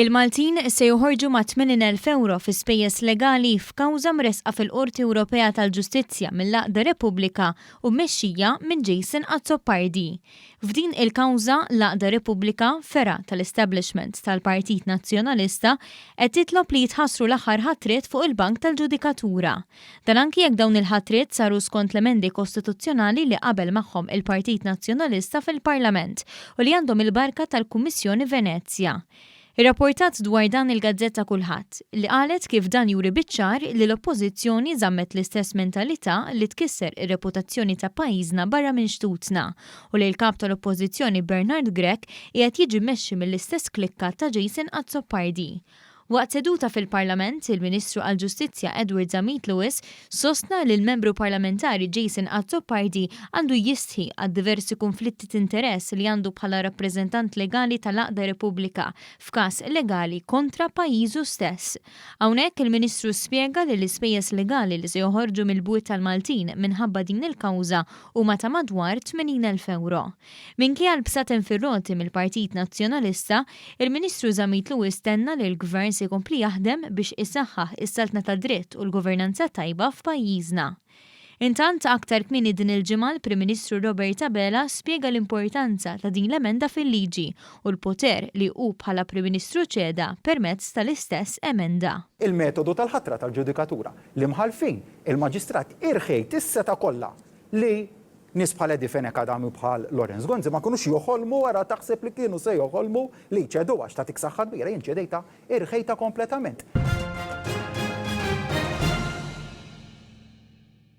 Il-Maltin se joħorġu ma' 80,000 ewro fi spejjeż legali f'kawża mressqa fil-Qorti Ewropea tal-Ġustizzja mill-għaqda Repubblika u mmexxija minn Jason Azzopardi. F'din il-kawża, l-għaqda Repubblika, fergħa tal-establishment tal-Partit Nazzjonalista, qed titlob li jitħassru l-aħħar ħatriet fuq il-bank tal-ġudikatura. Dan anki jekk dawn il-ħatriet saru skont l-emendi kostituzzjonali li qabel magħhom il-Partit Nazzjonalista fil-Parlament u li għandhom il-barka tal-Kummissjoni Venezja. Irrapportat dwar dan il-gazzetta Kullħadd, li qalet kif dan juri biċ-ċar li l-Oppożizzjoni żammet l-istess mentalità li tkisser ir-reputazzjoni ta' pajjiżna barra minn xtutna u li l-Kap tal-Oppożizzjoni Bernard Grech qiegħed jiġi mmexxi mill-istess klikka ta' Jason Azzopardi. Waqt seduta fil-Parlament, il-Ministru għall-Ġustizzja Edward Zammit Lewis sostna li l-Membru Parlamentari Jason Azzopardi għandu jistħi għad-diversi kunflitti t'interess li għandu bħala rappreżentant legali tal-għaqda Repubblika f'każ legali kontra pajjiżu stess. Hawnhekk il-Ministru spjega li l-ispejjeż legali li se joħorġu mill-bwiet tal-Maltin minħabba din il-kawża huma ta' madwar 80,000 ewro. Minkejja l-bsaten fir-roti mill-Partit Nazzjonalista, il-Ministru Zammit Lewis tenna li l-Gvern se jkompli jaħdem biex isaħħaħ is-saltna tad-dritt u l-governanza tajba f'pajjiżna. Intant, aktar kmieni din il-ġimgħa l-Prim Ministru Robert Abela spjega l-importanza ta' din l-emenda fil-liġi u l-poter li hu bħala Prim Ministru ċeda permezz tal-istess emenda. Il-metodu tal-ħatra tal-ġudikatura, l-imħallfin, il-maġistrat, irħejt is-setgħa kollha li Nies bħal Eddie Fenech Adami u bħal Lawrence Gonzi ma kinux joħolmu ara taħseb li kienu se joħolmu li jċedu għax tagħtik saħħa kbira. Jien ċedejtha, irħejtha kompletament.